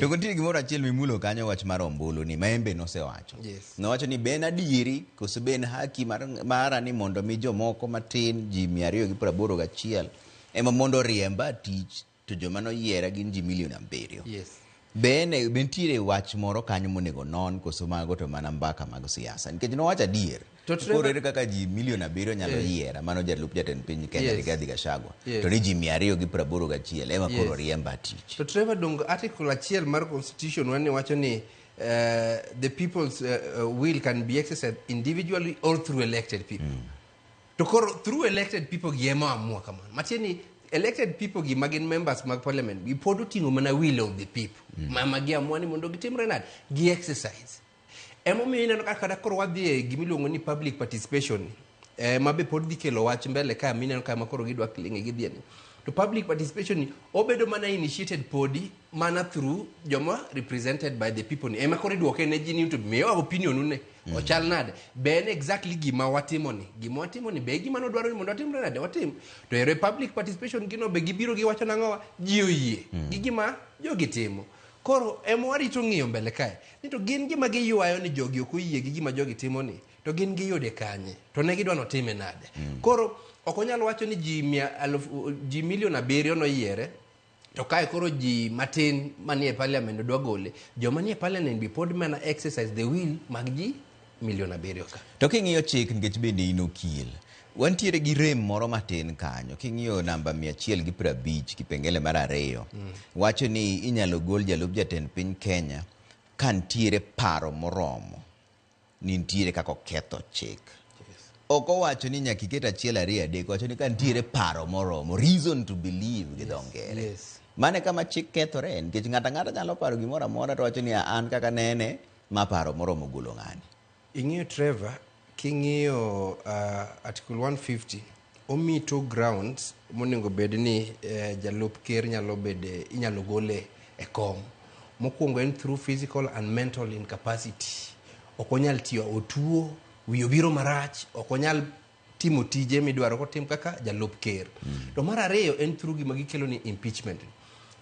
To nitie gimoro achiel mimulo kanyo, wach mar ombulu ni ma embe nosewacho. Nowacho ni be en adieri koso be en haki mara ni mondo mi jomoko matin ji 281 ema mondo oriemba tich, to joma noyiera gin ji milion 7. Be nitiere wach moro kanyo monego non, koso mago to mana mbaka mag siasa? Nikech nowacho adier. To Koro ere kaka ji milion 7 nyalo yiera mano jalup jatend piny Kenya Rigathi Gachagua, to ni ji 281 ema koro riemba tich? To Trevor, dong article achiel mar constitution wani wacho ni the people's will can be exercised individually or through elected people. To koro through elected people gi ema amua kamano. Matiende ni elected people gi magin members mag parliament gi pod oting'o mana will of the people. Ma giamua ni mondo gitimre nade? Gi exercise. Emomiyo ineno ka kata koro wadhi e gimiluongo ni public participation ma be pod dhi kelo wach mbele ka mineno ka ma koro gidwa kling'e gidhie ni. To public participation ni obedo mana initiated podi mana through joma represented by the people ni. Ema koro iduoke ne ji ni to miwa opinion une. Ochal nade? Be en exactly gima watimo ni? Gima watimo ni be e gima nodwaro ni mondo watimre nade? Watim. To ero e public participation gino be gibiro giwacho nang'owa? Ji oyie gi gima jogi timo. Koro ema warito ng'iyo mbele kae. Ni to gin gima giywayo ni jogi ok oyie gi gima jogi timo ni, to gin giyude kanye? To ne gidwa notime nade? Koro ok onyal wacho ni ji mia aluf, ji milion 7 noyiere, to kae koro ji matin manie parliament dwa gole. Joma nie parliament be pod mana exercise the will mag ji milion 7 ka. To king'iyo chik, nikech bende in okil, wantiere gi rem moro matin kanyo. King'iyo namba 150 kipengele mar 2 wacho ni inyalo gol jalup jatend piny Kenya ka nitiere paro moromo ni nitiere kaka oketho chik. Ok owacho ni nyaka iket achiel, ariyo, adek. Owacho ni ka nitiere paro moromo, reason to believe gi dho ngere. Mano e kama chik kethore, nikech ng'ato ang'ata nyalo paro gimoro amora to wacho ni an kaka nene ma paro moromo golo ng'ani. Ing'iyo Trevor, king'iyo article 150 omiyi two grounds monego bed ni jalup ker nyalo bede inyalo gole e kom. Mokwongo en through physical and mental incapacity. Ok onyal tiyo, otuo, wiye obiro marach, ok onyal timo tije midwaro kotim kaka jalup ker. To mar ariyo en through gima gikelo ni impeachment.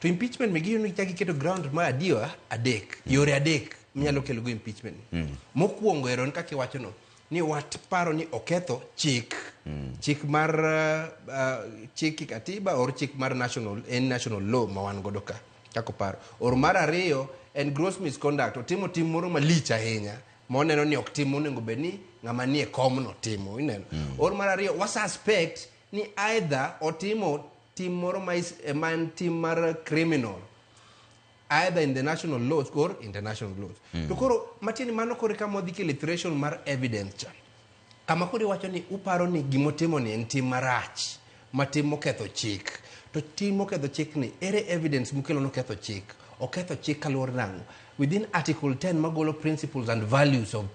To impeachment mi giyudo ni giketo ground mar adiwa adek, yore adek minyalo kelo go impeachment. Mokwongo ero en kaka iwacho no, ni wat paro ni oketho chik. Chik mar chik katiba or chik mar national, en national law ma wan godo ka kaka oparo. Or mar ariyo en gross misconduct, otimo tim moro malich ahinya ma oneno ni ok tim monego bed ni ng'ama nie komno timo, ineno. Or mar ariyo, wa suspect ni either otimo tim moro ma, ma en tim mar criminal either in the national laws or international laws. To koro matiende mano koro kama wadhi kelo threshold mar evidence cha. Kama koro iwacho ni uparo ni gimotimo ni en tim marach, ma tim moketho chik. To tim moketho chik ni, ere evidence mukelo noketho chik? Oketho chik kaluwore nang'o? Within article 10 magolo principles and values of,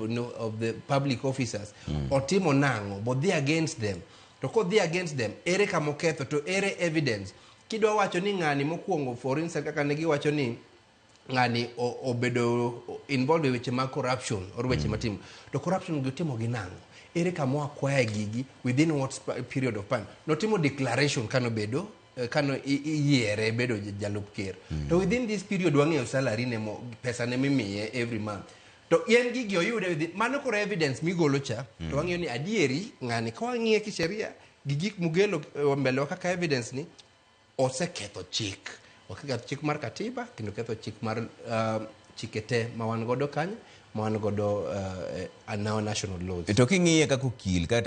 no, of the public officers, otimo nang'o? Bodhi against them. To kodhi against them, ere kama oketho? To ere evidence? Kidwa wacho ni ng'ani mokwongo, for instance, kaka ne giwacho ni ng'ani obedo involved e weche mag corruption or weche matimo to corruption gi otimo gi nang'o, ere kama acquire gigi, within what period of time notimo declaration kanobedo kano iyiere bedo jalup ker, to within this period wang'eyo salary ne mo, pesa ne mimiye every month, to en gigi oyude within, mano koro evidence migolo cha to wang'eyo ni adieri ng'ani ka wang'iye kisheria gi gik mugelo mbele wa kaka evidence ni oseketho chik, oketho chik mar katiba kendo ketho chik mar chike te ma wan godo kanyo, ma wan godo our national laws. To king'iye kaka okil kata